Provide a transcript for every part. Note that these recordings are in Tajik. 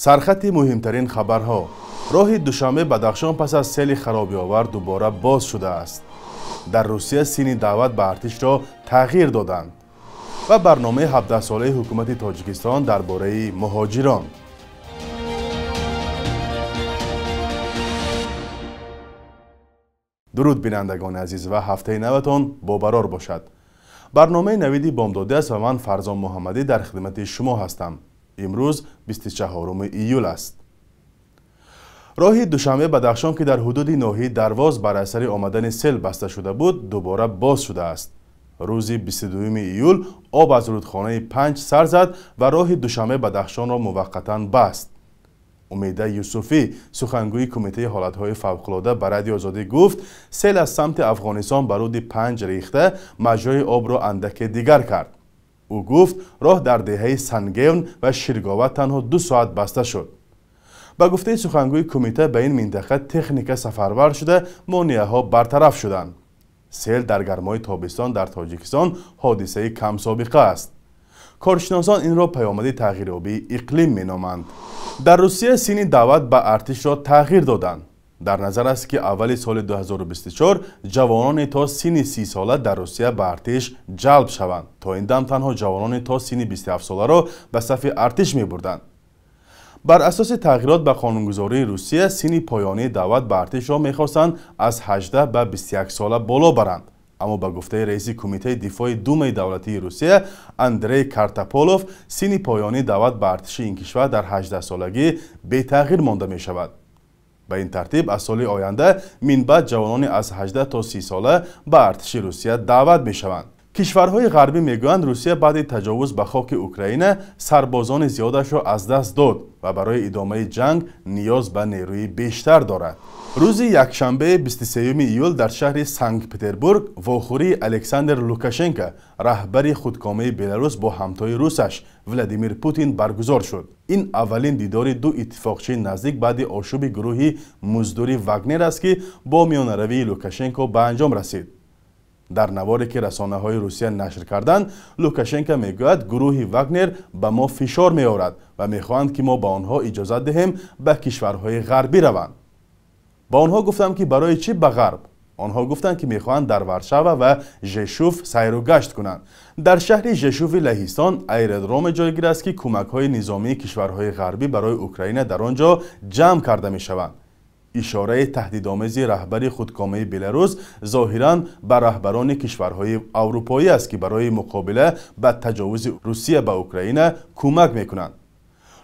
Сархати муҳимтарин хабарҳо. Роҳи Душанбе Бадахшон пас аз сели харобиовар дубора боз шудааст. Дар Русия синни даъват ба артишро тағйир доданд. Ва барномаи 17-солаи ҳукумати Тоҷикистон дар бораи муҳоҷирон. Дуруд бинандагони азиз ва ҳафтаи наватон бобарор бошад. Барномаи навиди бомдодӣ аст ва ман Фарзон Муҳаммадӣ дар хидмати шумо ҳастам. Имрӯз 24 июл аст. Роҳи Душанбе Бадахшон, ки дар ҳудуди ноҳияи Дарвоз бар асари омадани сел баста шуда буд, дубора боз шудааст. Рӯзи 22 июл об аз рудхонаи Панҷ сар зад ва роҳи Душанбе Бадахшонро муваққатан баст. Умеда Юсуфӣ, сухангӯи Кумитаи ҳолатҳои фавқулода, ба Радиои Озодӣ гуфт, сел аз самти Афғонистон ба руди Панҷ рехта маҷрои обро андаке дигар кард. Ӯ гуфт, роҳ дар деҳаи Сангевн ва Ширгова танҳо 2 соат баста шуд. Ба гуфтаи сухангӯи кумита, ба ин минтақа техника сафарбар шуда, монеаҳо бартараф шуданд. Сел дар гармои тобистон дар Тоҷикистон ҳодисаи камсобиқа аст. Коршиносон инро паёмади тағйирёбии иқлим меноманд. Дар Русия синни даъват ба артишро тағйир доданд. Дар назар аст, ки аввали соли 2024 ҷавонони то синни 30 сола дар Русия ба артиш ҷалб шаванд. То ин дам танҳо ҷавонони то синни 27 соларо ба сафи артиш мебурданд. Бар асоси тағйирот ба қонунгузории Русия, синни поёнии даъват ба артишро мехостанд аз 18 ба 21 сола боло баранд. Аммо ба гуфтаи раиси Кумитаи дифои Думаи давлатии Русия Андрей Картаполов, синни поёнии даъват ба артиши ин кишвар дар 18 солагӣ бетағйир монда мешавад. Ба ин тартиб аз соли оянда минбаъд ҷавонони аз 18 то 30 сола ба артиши Русия даъват мешаванд. Кишварҳои ғарбӣ мегӯянд, Русия баъди таҷовуз ба хоки Украина сарбозони зиёдашро аз даст дод ва барои идомаи ҷанг ниёз ба нерӯи бештар дорад. Рӯзи якшанбе 23 июл дар шаҳри Санкт-Петербург вохӯрии Александр Лукашенко, раҳбари худкомаи Беларус, бо ҳамтои русаш Владимир Путин баргузор шуд. Ин аввалин дидори ду иттифоқчии наздик баъди ошӯби гурӯҳи муздури Вагнер аст, ки бо миёнаравии Лукашенко ба анҷом расид. Дар наворе, ки расонаҳои Русия нашр карданд, Лукашенко мегӯяд, гурӯҳи Вагнер ба мо фишор меорад ва мехоҳанд, ки мо ба онҳо иҷозат диҳем ба кишварҳои ғарбӣ раванд. Ба онҳо гуфтам, ки барои чӣ ба ғарб? Онҳо гуфтанд, ки мехоҳанд дар Варшава ва Жешуф сайру гашт кунанд. Дар шаҳри Жешуфи Лаҳистон аэродроме ҷойгир аст, ки кӯмакҳои низомии кишварҳои ғарбӣ барои Украина дар он ҷо ҷамъ карда мешаванд. Ишораи таҳдидомези раҳбари худкомаи Беларус зоҳиран ба раҳбарони кишварҳои аврупоӣ аст, ки барои муқобила ба таҷовузи Русия ба Украина кӯмак мекунанд.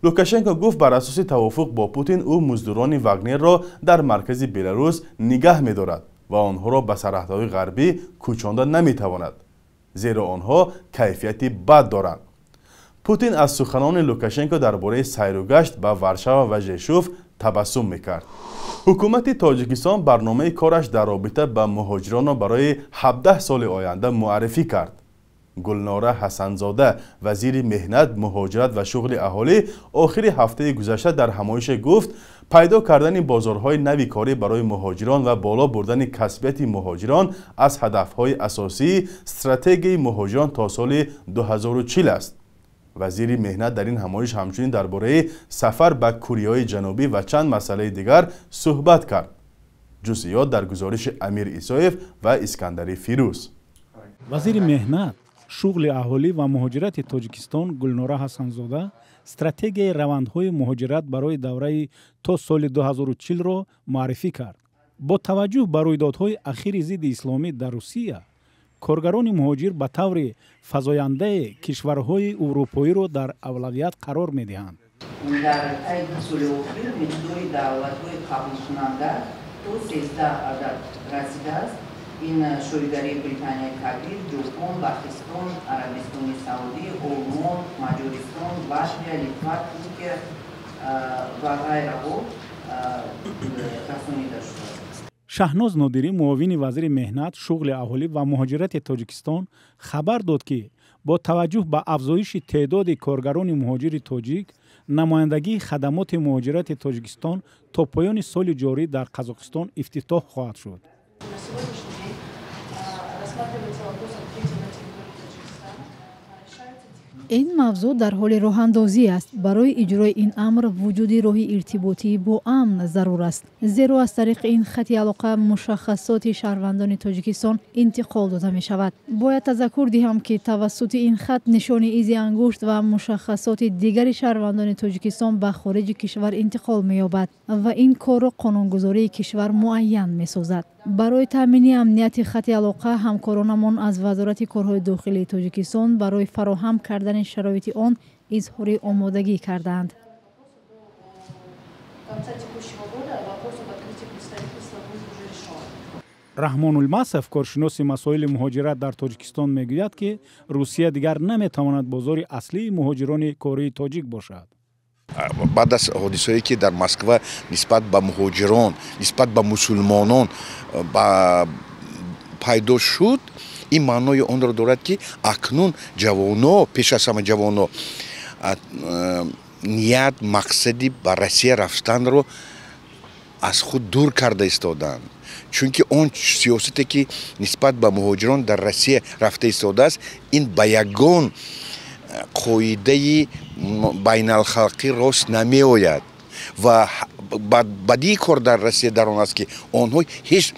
Лукашенко гуфт, бар асоси тавофуқ бо Путин ӯ муздурони Вагнерро дар маркази Беларус нигаҳ медорад ва онҳоро ба сарҳадҳои ғарбӣ кӯчонда наметавонад, зеро онҳо кайфияти бад доранд. Путин аз суханони Лукашенко дар бораи сайругашт ба Варшава ва Жешуф табассум мекард. Ҳукумати Тоҷикистон барномаи кораш дар робита ба муҳоҷиронро барои 17 соли оянда муаррифӣ кард. Гулнора Ҳасанзода, вазири меҳнат, муҳоҷират ва шуғли аҳолӣ, охири ҳафтаи гузашта дар ҳамоише гуфт, пайдо кардани бозорҳои нави корӣ барои муҳоҷирон ва боло бурдани касбияти муҳоҷирон аз ҳадафҳои асосии стратегияи муҳоҷирон то соли 2040 аст. Вазири меҳнат дар ин ҳамоиш ҳамчунин дар бораи сафар ба Кореяи Ҷанубӣ ва чанд масъалаи дигар суҳбат кард. Ҷузъиёт дар гузориши Амир Исоев ва Искандари Фирӯз. Вазири меҳнат, шуғли аҳолӣ ва муҳоҷирати Тоҷикистон Гулнора Ҳасанзода стратегияи равандҳои муҳоҷират барои давраи то соли 2040-ро муаррифӣ кард. Бо таваҷҷӯҳ ба рӯйдодҳои ахири зидди исломӣ дар Русия, коргарони муҳоҷир ба таври фазояндае кишварҳои аврупоиро дар авлавият қарор медиҳанд. Дар таи 2 соли охир миқдори даъватҳои қабулкунанда то 13 адад расидааст. Ин шоҳигарии Британияи Кабир, Ҷопон, Лаҳистон, Арабистони Саудӣ, Олмон, Маҷористон, Латвия, Литва, Туркия ва ғайраҳо расонида шудааст. Шаҳноз Нодирӣ, муовини вазири меҳнат, шуғли аҳолӣ ва муҳоҷирати Тоҷикистон, хабар дод, ки бо таваҷҷӯҳ ба афзоиши теъдоди коргарони муҳоҷири тоҷик, намояндагии хадамоти муҳоҷирати Тоҷикистон то поёни соли ҷорӣ дар Қазоқистон ифтитоҳ хоҳад шуд. Ин мавзӯъ дар ҳоли роҳандозӣ аст. Барои иҷрои ин амр вуҷуди роҳи иртиботии бо амн зарур аст, зеро аз тариқи ин хати алоқа мушаххасоти шаҳрвандони Тоҷикистон интиқол дода мешавад. Бояд тазаккур диҳам, ки тавассути ин хат нишони изи ангушт ва мушаххасоти дигари шаҳрвандони Тоҷикистон ба хориҷи кишвар интиқол меёбад ва ин корро қонунгузории кишвар муайян месозад. Барои таъмини амнияти хати алоқа ҳамкоронамон аз Вазорати корҳои дохилии Тоҷикистон барои фароҳам кардани шароити он изҳори омодагӣ кардаанд. Раҳмон Улмасов, коршиноси масоили муҳоҷират дар Тоҷикистон, мегӯяд, ки Русия дигар наметавонад бозори аслии муҳоҷирони кории тоҷик бошад. Баъд аз ҳодисое ки дар Москва нисбат ба муҳоҷирон, нисбат ба мусулмонон пайдо шуд, ин маънои онро дорад, ки акнун ҷавоно, пеш аз ҳама ҷавоно, ният, мақсади ба Россия рафтанро аз худ дур карда истоданд. Чунки он сиёсате ки нисбат ба муҳоҷирон дар Россия рафта истодааст, ин ба ягон қоидаи байналхалқӣ рост намеояд. Ва бадии кор дар Россия дар он аст, ки онҳо ҳеҷ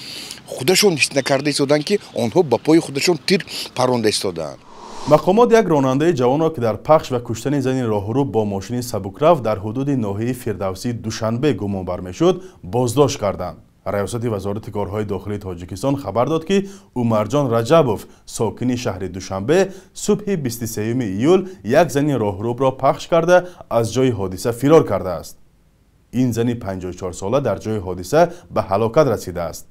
худашон ҳис накарда истоданд, ки онҳо ба пои худашон тир паронда истодаанд. Мақомот як ронандаи ҷавонро, ки дар пахш ва куштани зани роҳрӯ бо мошини сабукрав дар ҳудуди ноҳияи Фирдавсии Душанбе гумонбар мешуд, боздошт карданд. Раёсати Вазорати корҳои дохилии Тоҷикистон хабар дод, ки Умарҷон Раҷабов, сокини шаҳри Душанбе, субҳи 23 июл як зани роҳрӯбро пахш карда аз ҷои ҳодиса фирор кардааст. Ин зани 54сола дар ҷои ҳодиса ба ҳалокат расидааст.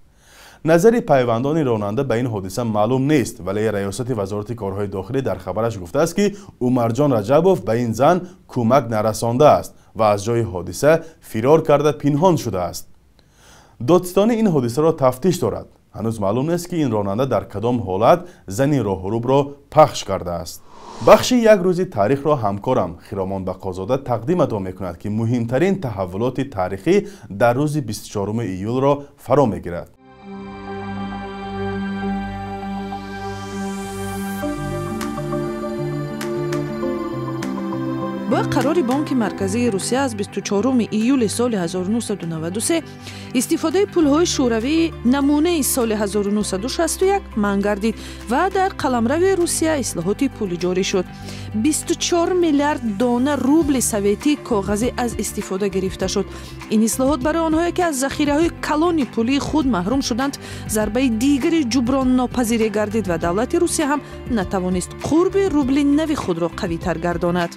Назари пайвандони ронанда ба ин ҳодиса маълум нест, вале Раёсати Вазорати корҳои дохилӣ дар хабараш гуфтааст, ки Умарҷон Раҷабов ба ин зан кӯмак нарасондааст ва аз ҷои ҳодиса фирор карда пинҳон шудааст. Додситонӣ ин ҳодисаро тафтиш дорад. Ҳанӯз маълум нест, ки ин ронанда дар кадом ҳолат зани роҳрӯбро пахш кардааст. Бахши як рӯзи таърихро ҳамкорам Хиромон Бақозода тақдиматон мекунад, ки муҳимтарин таҳаввулоти таърихӣ дар рӯзи 24 июлро фаро мегирад. Бо қарори Бонки Марказии Русия аз 24 июли соли 1993 истифодаи пулҳои шӯравии намунаи соли 1961 манъ гардид ва дар қаламрави Русия ислоҳоти пулӣ ҷорӣ шуд. 24 миллиард дона рубли советии коғазӣ аз истифода гирифта шуд. Ин ислоҳот барои онҳое, ки аз захираҳои калони пулии худ маҳрум шуданд, зарбаи дигари ҷуброннопазире гардид ва давлати Русия ҳам натавонист қурби рубли нави худро қавитар гардонад.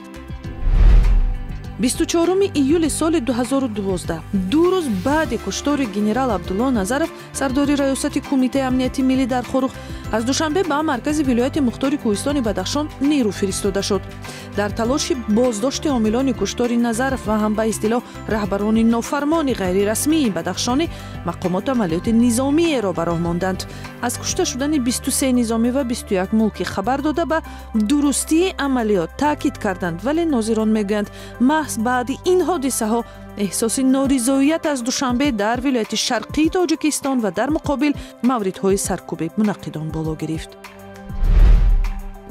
24 июли соли 2012, ду рӯз баъди куштори генерал Абдулло Назаров, сардори раёсати Кумитаи амнияти миллӣ дар Хоруғ, аз Душанбе ба маркази вилояти мухтори Кӯҳистони Бадахшон нерӯ фиристода шуд. Дар талоши боздошти омилони куштори Назаров ва ҳам ба истилоҳ раҳбарони нофармони ғайрирасмии бадахшонӣ, мақомот амалиёти низомиеро ба роҳ монданд. Аз кушта шудани 23 низомӣ ва 21 мулкӣ хабар дода, ба дурустии амалиёт таъкид карданд, вале нозирон мегӯянд, маҳз баъди ин ҳодисаҳо эҳсоси норизоият аз Душанбе дар вилояти шарқии Тоҷикистон ва дар муқобил мавридҳои саркӯби мунаққидон боло гирифт.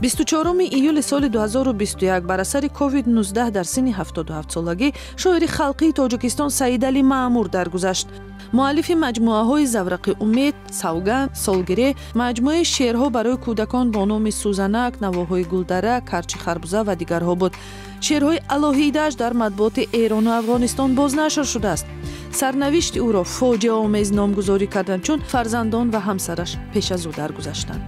24 июли соли 2021 бар асари COVID-19 дар синни 77-солагӣ шоири халқии Тоҷикистон Саидалӣ Маъмур даргузашт. Муаллифи маҷмӯаҳои Заврақи умед, Савганд, Солгире, маҷмӯаи шеърҳо барои кӯдакон бо номи Сӯзанак, Навоҳои гулдара, Карчи харбуза ва дигарҳо буд. Шеърҳои алоҳидааш дар матбуоти Эрону Афғонистон бознашр шудааст. Сарнавишти ӯро фоҷиаомез номгузорӣ карданд, чун фарзандон ва ҳамсараш пеш аз ӯ даргузаштанд.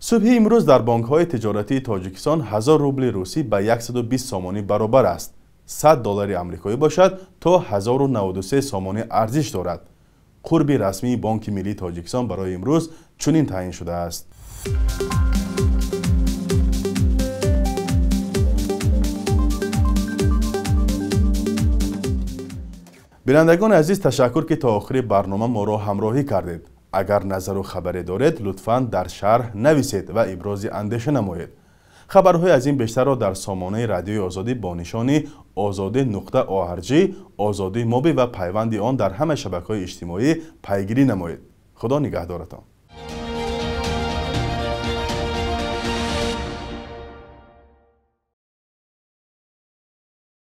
Субҳи имрӯз дар бонкҳои тиҷоратии Тоҷикистон 1000 рубли русӣ ба 120 сомонӣ баробар аст. 100 доллари амрикоӣ бошад то 1093 сомонӣ арзиш дорад. Қурби расмии Бонки Миллии Тоҷикистон барои имрӯз чунин таъин шудааст. Бинандагони азиз, ташаккур, ки то охири барнома моро ҳамроҳӣ кардед. Агар назару хабаре доред, лутфан дар шарҳ нависед ва ибрози андеша намоед. Хабарҳои аз ин бештарро дар сомонаи Радиои Озодӣ бо нишони ozodi.org, Озодӣ моби ва пайванди он дар ҳама шабакаҳои иҷтимоӣ пайгирӣ намоед. Худо нигаҳдоратон.